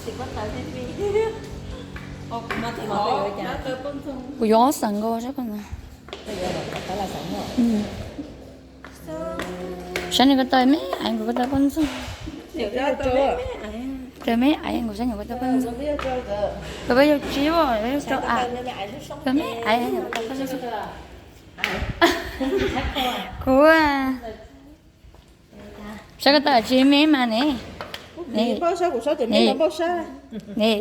Kuv yuav ob xeem nkaus sab ko ntag. Sab no ko taw me aiv nkaus ko taw poj ntxoog. Taw me aiv nkaus sab no ko taw poj ntxoog. Peb yug tsib, peb yug rau av. Taw me aiv nkaus ko taw poj ntxoog. Kuv sab ko taw tsis me mas ne. Ne,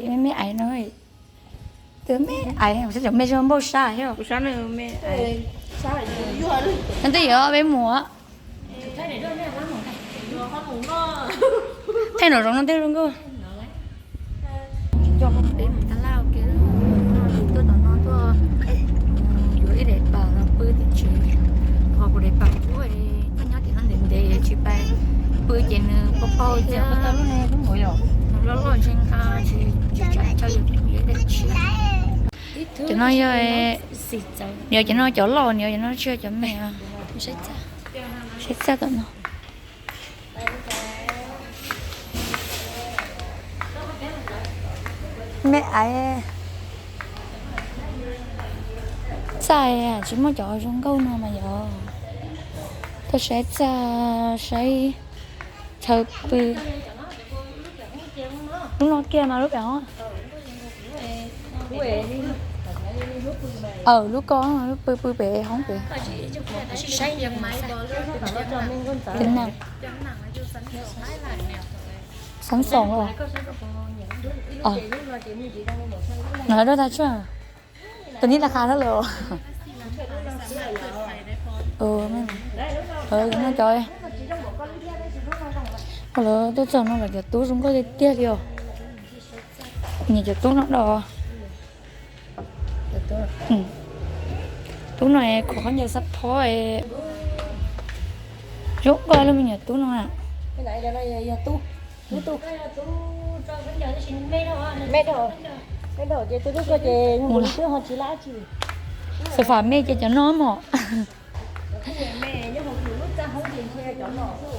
me me aiv no. Taw me aiv, sab cov me zoo npauj sab thiab. No twb yuav peb mus. Thaij nraum zoov no tej zoo nkauj. Peb mus tag laj ua ke, tuaj tom no tuaj yuav ib daim pam los pw tim tsev. Qhov kuv daim pam ub, koj nyob tim no ntev ntev tsis pais pw ces nws paug paug thiab, nws loj loj ntshe nqa tsis tshua tau, yuav ib daim tshiab. Cov no yog, yog cov no cov loj, nws yog cov no tsis yog cov me. Saib txaj tom no. Me aiv, txaj tsis muaj cov zoo nkauj no mas yog. Tuaj saib txaj, saib chaw pw. Lub no kiag mas lub pem hoob. Aw, lub ko, lub pw pw pem hoob pem. Xab xoom los. Nws dab tag tsuag. Tus nib tas qha hab lawm. Cov no cov, lawv tuaj txog no lawm, cov tub zoo nkauj tiag tiag li os. Nyiam cov tub no do. Tub no khuam khaub ncaws xab phob, zoo nkauj li me nyuam tub no. Xav fam me ces cov no mog.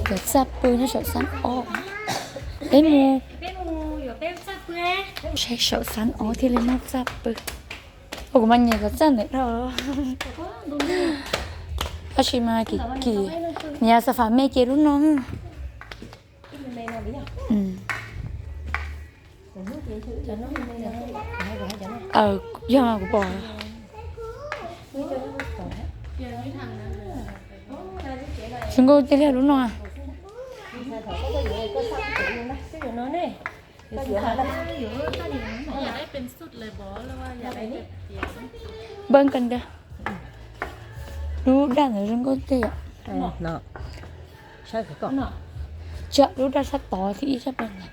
Cov txaj pw nyob saum xab ob. Peb mus saib saum xab ob thiaj li muaj txaj pw. Ua kuv mas nyiam cov txaj ntawm dhau. Tab sis mas kim kim, nyiam xav fam me ces lub no. Yog kuv pom. Zoo nkauj tiag li lub no. Npawb ka ntawd. Lub daj ntawd zoo nkauj tiag yom. Tsa lub daj sab tod thiab ib sab pem ntawd.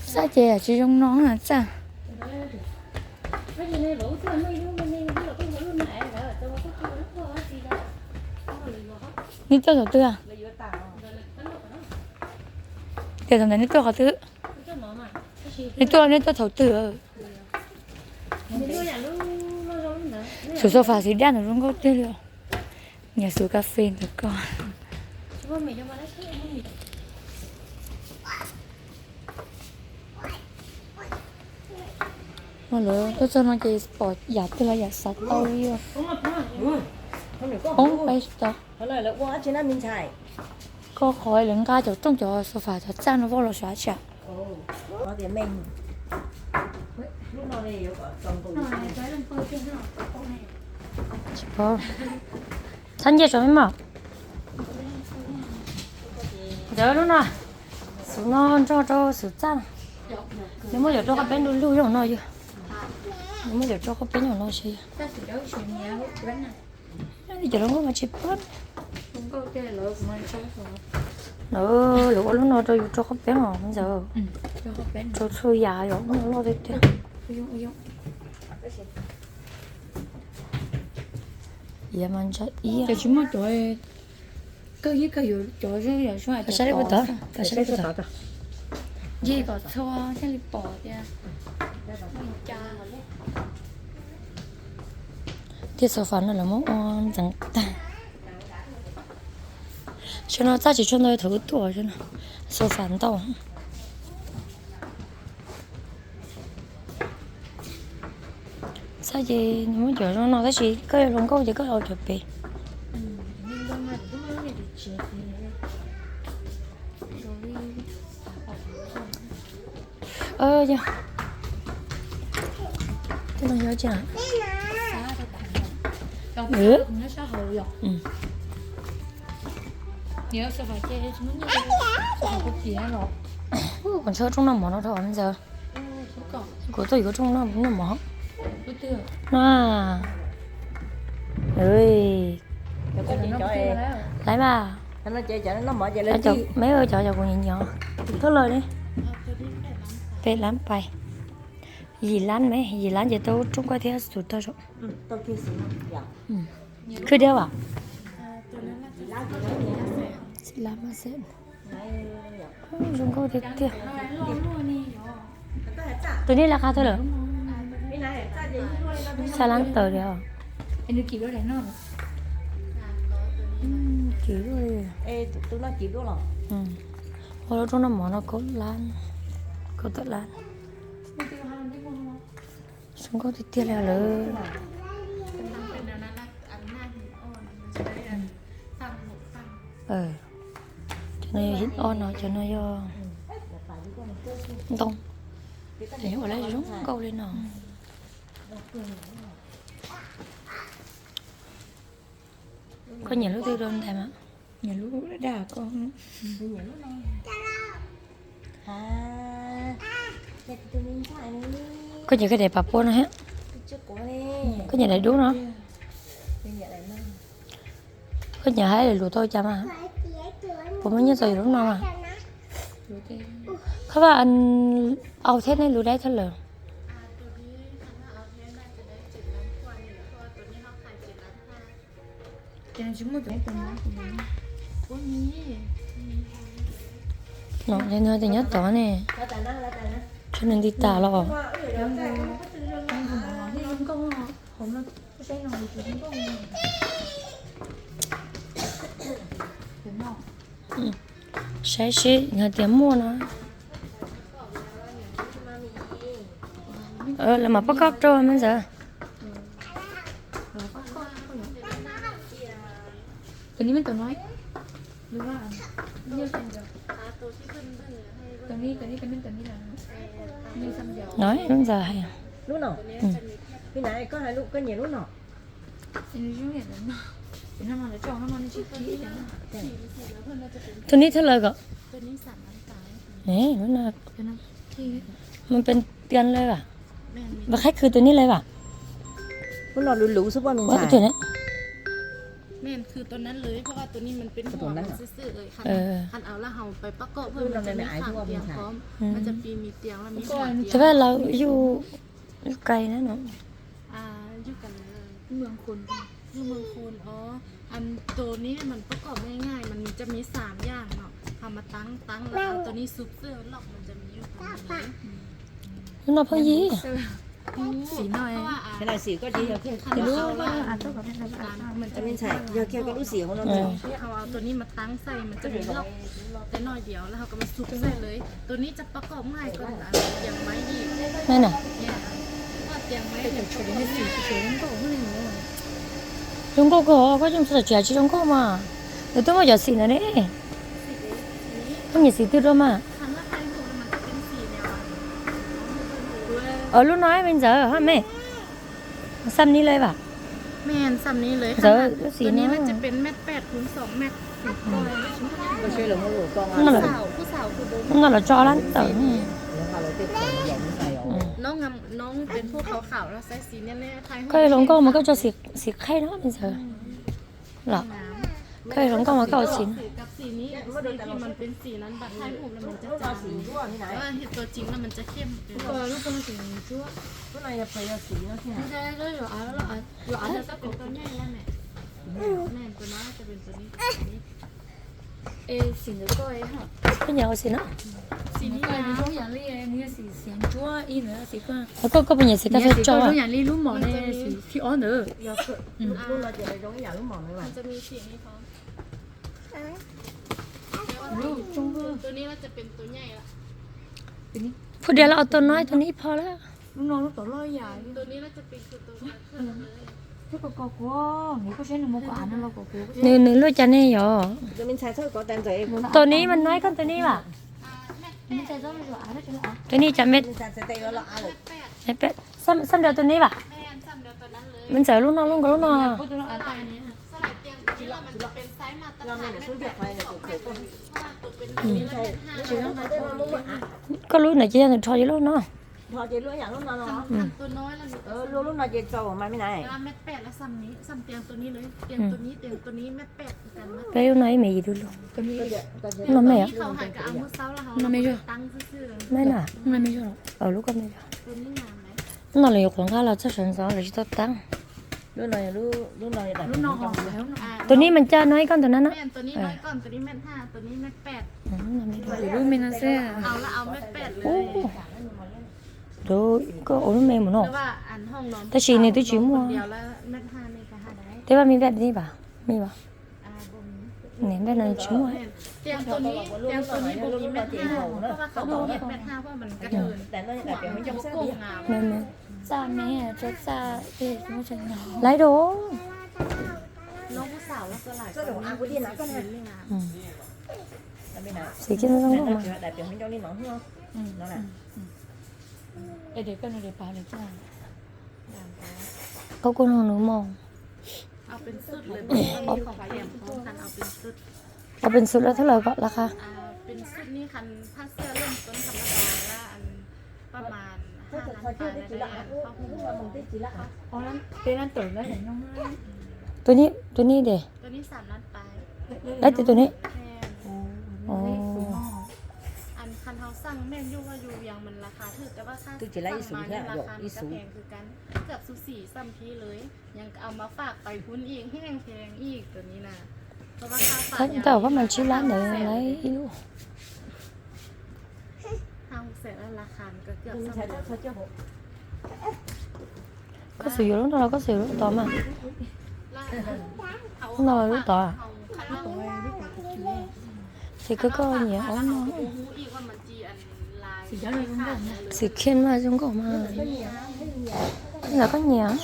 Txaj ces tsis zoo no txaj. Neb tuaj thaum twg? Tias thaum ntawd neb tuaj qhov twg? Neb tuaj, neb tuaj thaum twg? Xus xo fas xis daj ntawd zoo nkauj tiag li. Nyiam xus kas fes ntawd ko. Lawv tuaj txog no ces pom yam twg los yam xav tau li. Poob peb tsis tau. Koj qhov lawv nqa cov rooj cov xo fas cov txaj no vau los sav tsia. Txhob nce saum me mog. Ntawd lub no, xus no nrog rau xus txaj. Nws muab cov rau qhov peb ntu lug zoo no yog. Nws muab cov rau qhov peb zoo no xwb yog. Cov lub nkauj mas tsis pab. Lawv ua lub no rau yus rau qhov peb os ntxawm. Rau txhua yam yom, loj tiag tiag. Yav mas ntsa ib. Ces tsis muaj cov kawg ib kawg yuav cov zoo yam zoo. Saib li puas tod, saib li puas tod. Yig kom txhua thiaj li pom tias. Tiaj xav fas no lawv muab ua ntxeev tag. Xyoo no txaj tsis tshua ntau, thaum wb tuaj xyoo no sofa ntau. Txaj ces nws muab cov zoo no tab sis koj yuav hluas nkauj ces koj los cov pem. Yog, tej no yog tsi? Kuv ntshaw rooj noj mov no dhau ntxawg. Kuv tuaj yuav rooj noj mov no. Laiv mas, me cov cov kuv nyiam nyiam. Thawj lawm ne, peb lab pais. Yim lab me, yim lab ces tau rooj koj thiab tus tag zoo. Khwb diab as? Xib lab mas xwb. Zoo nkauj tiag tiag. Tus nej lab qab tawg lawm? Xab lab tawg li os. Ua lub rooj noj mov no kaum lab, kaum tawm lab. Zoo nkauj tiag tiag li lawm. Cov no yog hib ob no, cov no yog ntoo. Ua lawv zoo nkauj li no. Koj nyiam lub twg rau ntais mas? Nyiam lub dag koj. Koj nyiam koj daim pas puas no thiab? Koj nyiam daim dub no? Koj nyiam hais lus tau cas mas? Puas muaj nyiaj txog yus lub no mas? Koj vaj au thiab nej lus dai thawj lawm. No, nws tias nyob tod ne. Tsuas nws nti tas los. Saib seb hais tias muaj no. Lawv mam pab koj rau me ntxawm. No, me ntxawm hais. Tus nib thawj lawm kom. Lub no,มันเป็นเตียงเลยว่ะ. Mas qhaib khwv tus nib lawm as? Lub no luv luv xwb poj me ntxhais. Tus vaj lawv yug, yug kais na no. อันตัวนี้มันประกอบง่ายๆ มันจะมีสามอย่างเนาะ เอามาตั้งตั้งแล้วเอาตัวนี้ซุกเสื้อหลอกมันจะมีอยู่ตรงนี้เลย Lub no phooj ywg. Xim no, yog kiag koj lub xim hauv no, เอาตัวนี้มาตั้งใส่ มันจะมีหลอกแต่หน่อยเดียว แล้วเราก็มาซุกใส่เลย ตัวนี้จะประกอบง่ายกว่าเตียงไม้อีก Zoo nkauj kawg, koj coj tsis tsis zoo nkauj mas. Nws twb muaj cov xim ntawd ne. Koj nyiam xim twg rau mas. Lub no me ntxawm hab me. Xab nib lawm as? Ntxawm lub xim no. Lub no los tso lab tawm. Koj hluas nkauj mas koj tso xim qhaib no me ntxawm. Los, koj hluas nkauj mas koj ua xim no. Koj nyiam ua xim no. Koj, koj puas nyiam xim tag faj tso? Phua dias los ua tus no, tus no ib pho lawm. Nws, nws luaj cas ne yom? Tus no mas no ib koj tus no as. Tus no cas me, xab nrad tus no as. Me ntxawm lub no, lub nkaus lub no. Koj lub ntawd ces yog nws rho ces lub no. Peb lub no ib me yim du lug. No me, me na, lub koj me. No lawv yuav qhuav nqa los txog sawv ntxov lawv tsis tau taab. Tus no mas cas no ib koj tus no na. Koj ua lub me mus no. Tab sis nws twb tsis muaj. Teb paj me npaj teb paj me as, me as. Nws npaj no tsis muaj. Laiv dua. Xim kiag zoo nkauj mas. Koj kuj nug nws mog. Au pes xwb lawm thawj lawm kom laj qha. Tus no, tus no de. Laiv tus no. Twb tsis laiv ib xus thiab, yog ib xus. Tau pab mas tsib lab ntawd laiv ib lub. Koj xav yuav lub no los koj xav yuav lub tod mas. Lub no los lub tod. Ces koj, koj nyiam ob no. Xim khiaj mas zoo nkauj mas. Ntawd koj nyiam.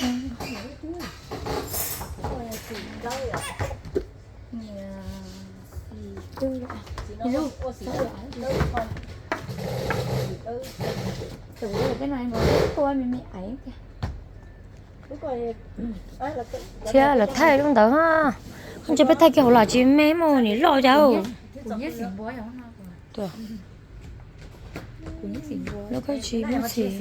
Thiab lawv thaij lub ntawd, koj ntsia peb thaij kiag hauv los tsis me mus nim loj cas. Lub koj tsis muaj xim.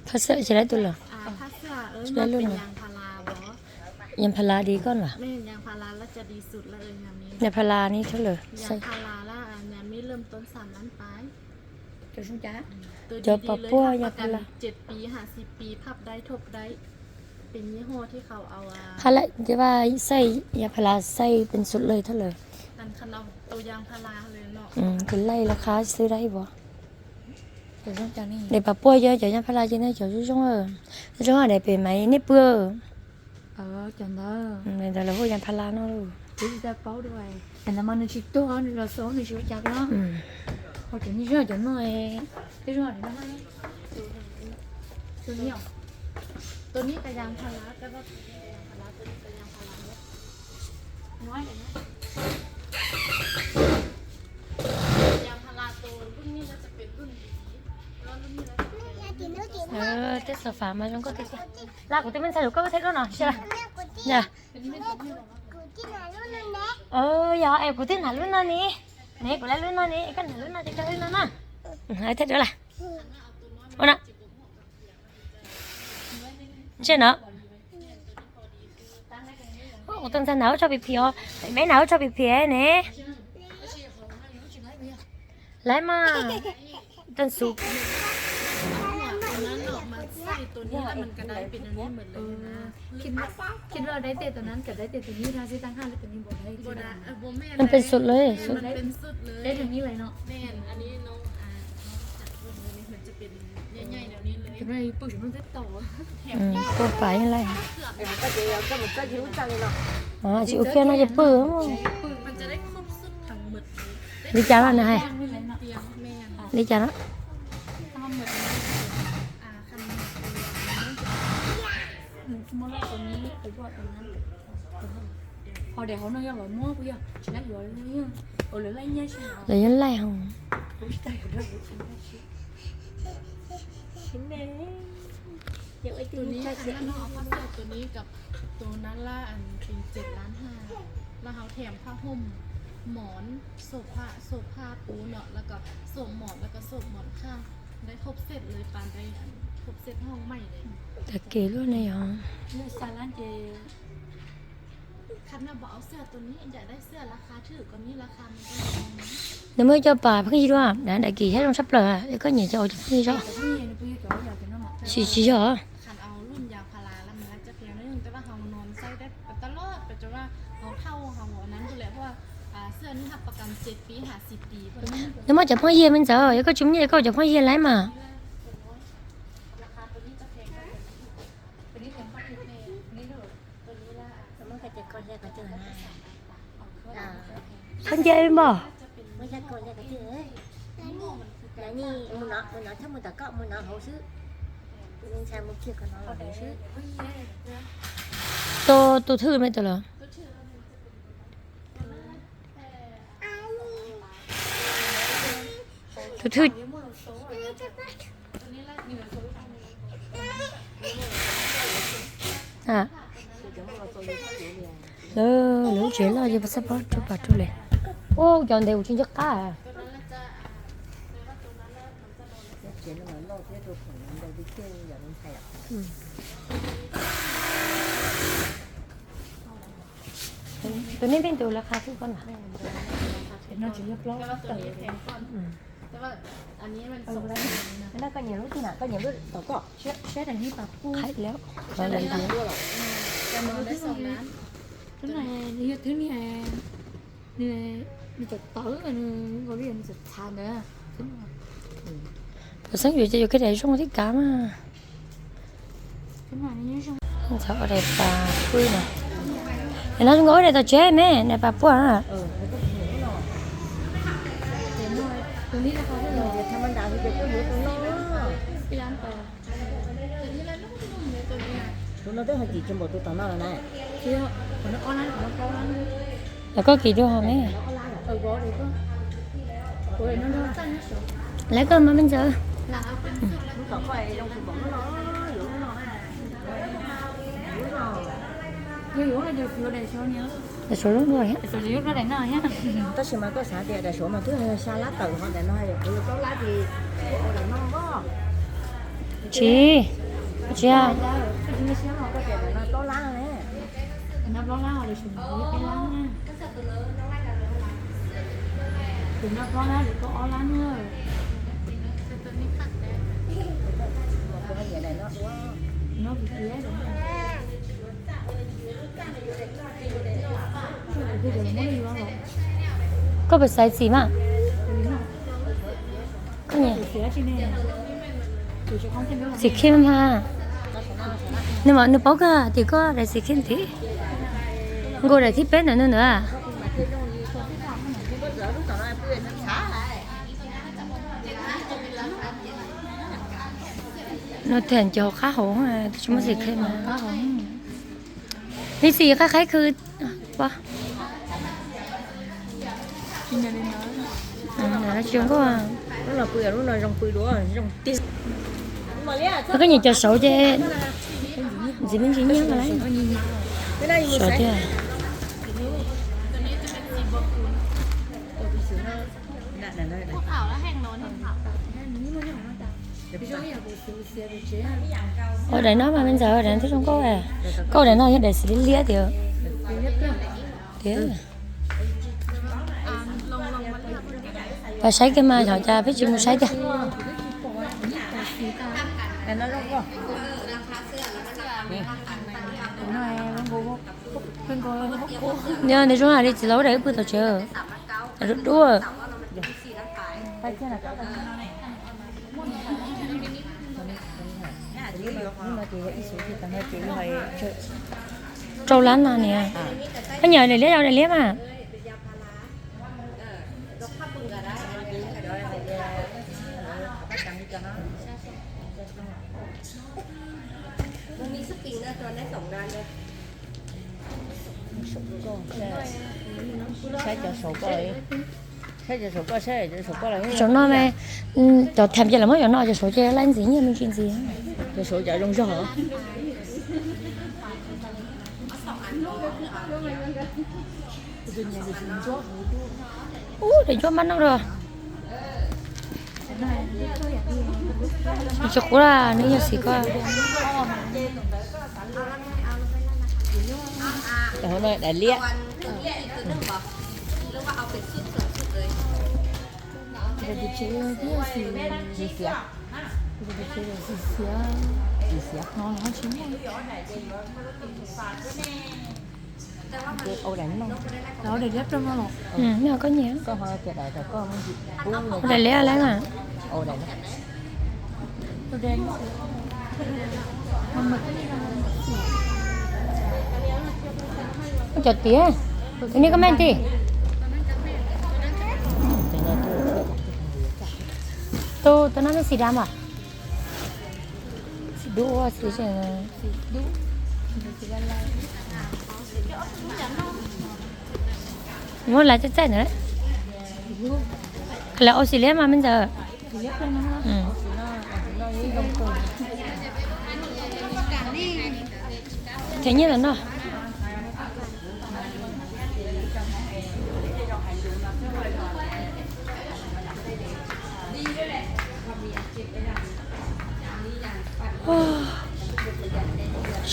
Thaj xwm tsis laiv tus lawm. Tsis laiv lub no. Yas phas las di koj los? Yas phas las ni thab lawm. Cov pas puaj yas phas las. Hab lawm ces vaj xaij yas phas las xaij pes xus lawm thab lawm. Ces laij laj qha xwb dab ib puas. Daim pas puaj yog cov yas phas las ces nej cov zoo zoo, zoo dais pem mas nej pw. Ntawd lawv hu yas phas las no. Tej xav fam mas zoo nkauj tiag tiag. Laj kuv twb me ntxhais lus koj thiaj lub no. Yog es kuv twb hnav lub no ni. Ne kuv laiv lub no ni, koj hnav lub no ces koj lub no na. Thiaj rau lawm. Ua no. Ntshe no. Kuv tus ntxhais hnav lub tsho phim phim os, me hnav lub tsho phim phim ne. Laib mas, tan su. ตัวนั้นออกมาใส่ตัวนี้แล้วมันก็ได้เป็นอันนี้หมดเลยนะ คิดว่าได้แต่ตัวนั้นกับได้แต่ตัวนี้นะ ซื้อตั้งห้าแล้วตัวนี้บอกได้ บ่ได้ เออ บ่แม่น มันเป็นสุดเลย มันเป็นสุดเลย ได้ตัวนี้เลยเนาะ แม่น อันนี้น้องอ่าน้องจับเบิ่งเลย มันจะเป็นใหญ่ๆแบบนี้เลย ตัวนี้ปึ้งมันได้ต่อ แถม อืม ตัวไปอะไร เกือบ อ๋อ จิ๋วเคี้ยวน่าจะปื้อ มันจะได้ครบสุดทั้งหมดเลย Li cas los nws hais? เตียงแม่น Li cas los? อ่าคัน Ho de hauv no yog lawv muab puas yog? Tsis laib yuav, lawv yeej laij hos. ตัวนี้คันนั้นเนาะ เขาใส่ตัวนี้กับตัวนั้นละอันเป็นเจ็ดล้านห้า แล้วเขาแถมผ้าห่ม หมอน โซฟา โซฟาปูเนาะ แล้วก็โซฟหมอน แล้วก็โซฟหมอนข้าง ได้ครบเซตเลย ปานได้อันครบเซตห้องใหม่เลย Tag kev luaj ne yog. คันนั้นบอกเอาเสื้อตัวนี้ อยากได้เสื้อราคาถูกกว่านี้ ราคามันก็แพง Nws muaj cov pas pheej yig dua, daim kis thiab zoo tshaj plaws, es koj nyiam cov ua cov pheej yig zog. Tsis, tsis yog. Nws muaj cov pheej yig me ntxawm, yog koj tsis muaj nyiaj koj ua cov pheej yig laib mas. Koj nce mog. Tus, tus thwj me tus lawm. Tus thwj. Lawv, lawv lub tsev loj ces pas xab pob rau pas rau li. Ua cov ntev kuv tsis nco qab. Tus nej pheej tus la qha xwb koj na. Koj nyiam lub twg na, koj nyiam lub tom koj. Qhaib lawm, qhaib lawm. Tus xeeb yuav ces yuav kiag daim zoo thiab kav mas. Ntxhov ua daim pas pub no. Nim no zoo nkaus ua daim tom tsev me, daim pas puaj na. Tus no twb hais kim tsis npaum tus tom no lawm na. Los koj kim dua ho me. Lawv koj mas me ntxawg. Daim suav zoo dua thiab. Tab sis mas koj xav tias daim suav mas twb xya lab tawm ho daim no yog kuv plaub lab ces ua daim no. Tsis, tsis. Plaub lab ne. Tus no plaub lab, tus no ob lab na. Koj puas xaiv txim mas? Koj nyiam txim khim mas. Nws mas nws paub kawg tias koj daim txim khim thiab. Nkaus daim thib peb ntawm nws ntawd. No them cov qab hauv, tsis muaj txim khim mas. Nws txim qab qhaib khw. Zoo nkauj. Koj nyiam cov saud ces ntxiv me ntsis nyiab mas lawm. Saud thiab. Ua daim no mas me ntxawg, daim no twb zoo nkauj. Koj daim no yog daim xws li liab tiag. Tiag. Saib kiag mas, xyov cas peb tsis mus saib tiag. Yog nws zoo hais li txiv laus daim wb pw tom tsev, duab. Rau lab no niam. Koj nyiam daim liab, daim liab mas. Saib cov saum koj, saib cov saum koj, saib cov saum koj. Cov no mas, cov tham ces lawv muab cov no, cov saum ces laib ntxiv, nyiaj me ntsis ntxiv. Cov saum cov zoo zog. Ub, daim ntsuab mab noj los. Tsis qhuav, nws yog xim koj. Daim liab. Xiv xiav. Daim liab rau no los. Koj nyiam. Daim liab lawm mas. Cov tiav, tus nej koj meej ti. Tus, tus no xim dam mas. Xim dub, xim, muab lawv txaij txaij ntawd. Lawv ua xim liab mas me ntxawm. Cov nyiaj los no.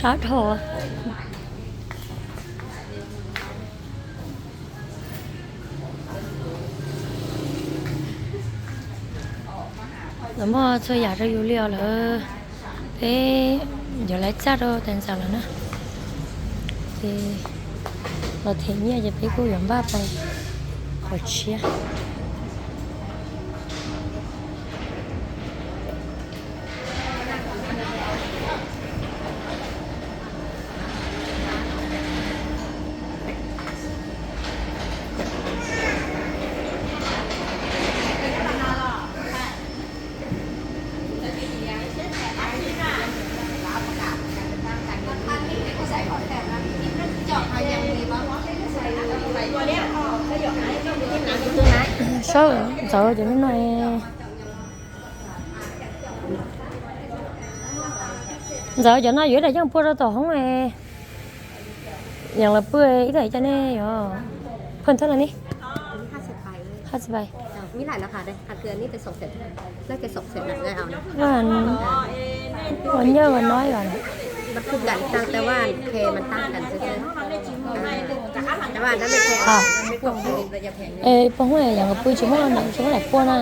Sab dhau. Lawv muaj txhua yam rau yus li os lawm. Peb yuav lawv txaj rau tas ntxas lawm na. Ces los them nyiaj ces peb kuj yuav npaj pais qhov tshiab. Saib ntxawm cov no, ntxawm cov no yuav ib daim yeej pua rau tom hoob. Yog lawv pw ib daim cov nej yuav phuaj thab los ne. Hab txiv pais. Ua nyaj ua no. Pog hoob yog nkawd pw tsis muaj, tsis muaj daim pua na.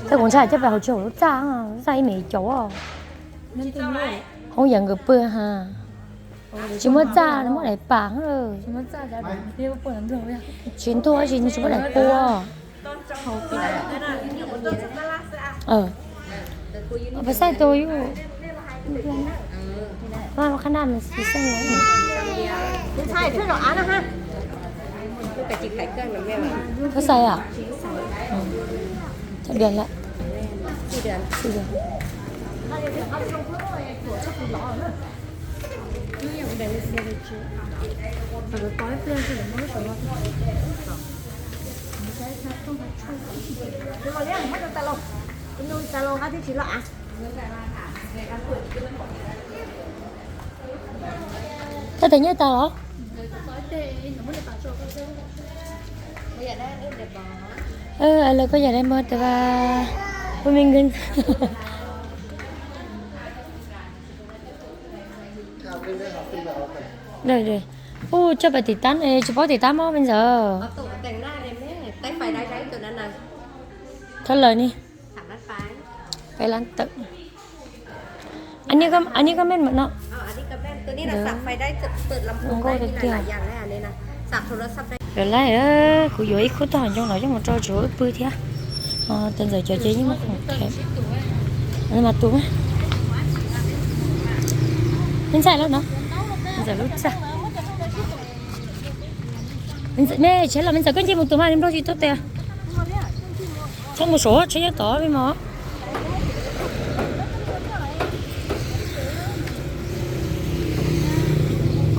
Tej kuv ntshai coj pais hauv tsis haum lub txaj, lub txaj ib me caum. Hoob yog nkawd pw ha. Tsis muaj txaj, muaj daim pam. Tsis ntuag, tsis, tsis muaj daim pua. Pas xaij tus yus, qhab naj mas xis xeej. Pas xaij à? Sab dias lawm. Koj tes nyiaj tas los? Lawv koj yam dai mog tas vas, ua me nkeeg. Ub, coj pais tim tab, tsis paub tim tab mog me ntxawm. Tab lawm ni, peb lab tawm. Anh Nick có mệt mệt không? Nkauj tiag tiag. Lawv laij, kuv yuav ib khub tag hom ncoo los coj mus rau tsuav wb pw thiab. Tus ntxawm cov ces yeej muaj khoom them. Mas tus, me ntxhais los no, ntxawm lub txaj. Me tsheb los me ntxawm koj nce mus tus mas nplog tsis tuaj tes. Txhob mus suav tsheb nyob tod me mos.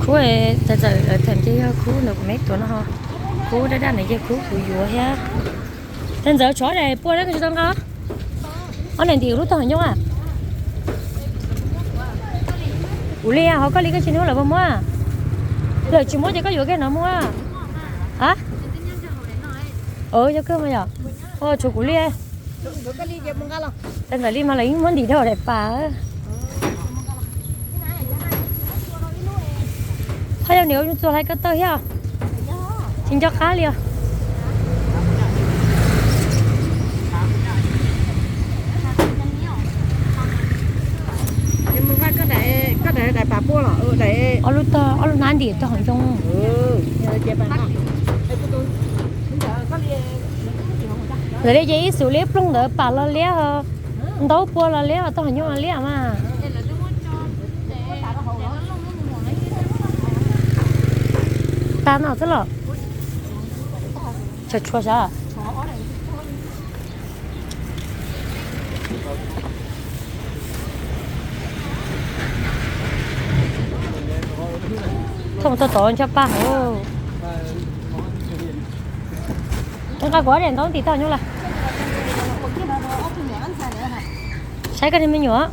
Khub, tus ntxawm lawv them ces yog khub ntawm kuv me tuav no ho. Khub daj daj ntawd ces khub kuv yuav thiab. Tus ntxawm tshuav daim puas na koj tsis tau nqa. Ob daim ntim lub tag hom ncoo a. Kuv li ho koj li koj tsis hnub lawv puas muab. Lawv tsis muab ces koj yuav kiag no muab. A, yog kawg mas yom. Tshuav kuv li. Tus ntxawm li mas lawv yeej muab ntim rau daim pas. Ho yog niam txua hlais ko taw thiab. Tsis nco qab li os. Ob lub tag, ob lub hnab ntim tag hom ncoo. Lawv li ces ib xus liab ploog ntawd pam los liab, ntaub pua los liab, tag hom ncoo los liab mas. Tas no xwb los. Tshuav tshuav sav. Thooj txog tod ncho paj hauv. Nqa kuv ob daim ntaub ntim tag hom ncoo lawm. Saib koj niag me nyuam,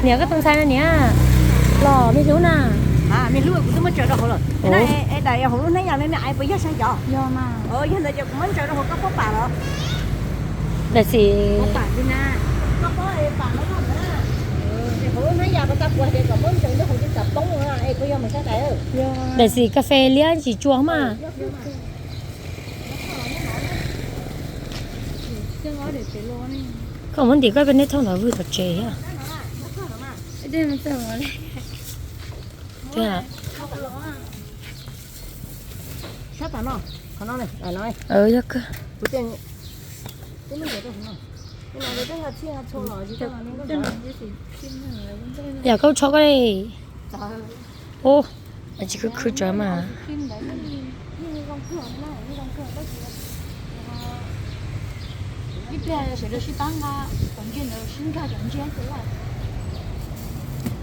niam koj tus ntxhais na niam, los me hlub na. Me hlub kuv twb muab tsaws rau hauv lawm. Hauv lub hnab yas li ne es puas yog saib cov? Yog ntawd ces kuv muab tsaws rau hauv koj pob pam los. Daim xim. Hauv lub hnab yas pas tas puas tias kom muab tsaws rau hauv ces tsam poob es puas yog mus saib dais. Daim xim kas fes liab ntsis tsuas mas. Koj muab ntim koj peb neb thooj ntawd vwm tom tsev thiab. Yog kawg. Yam koj tsho koj li. Ub, tsis khwv khwv tsawv mas.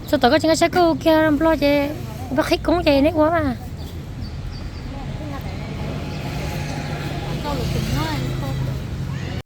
Txog tom koj tsis nqa saib koj kiag nplog ces nplog qhib koob ces neb ua mas.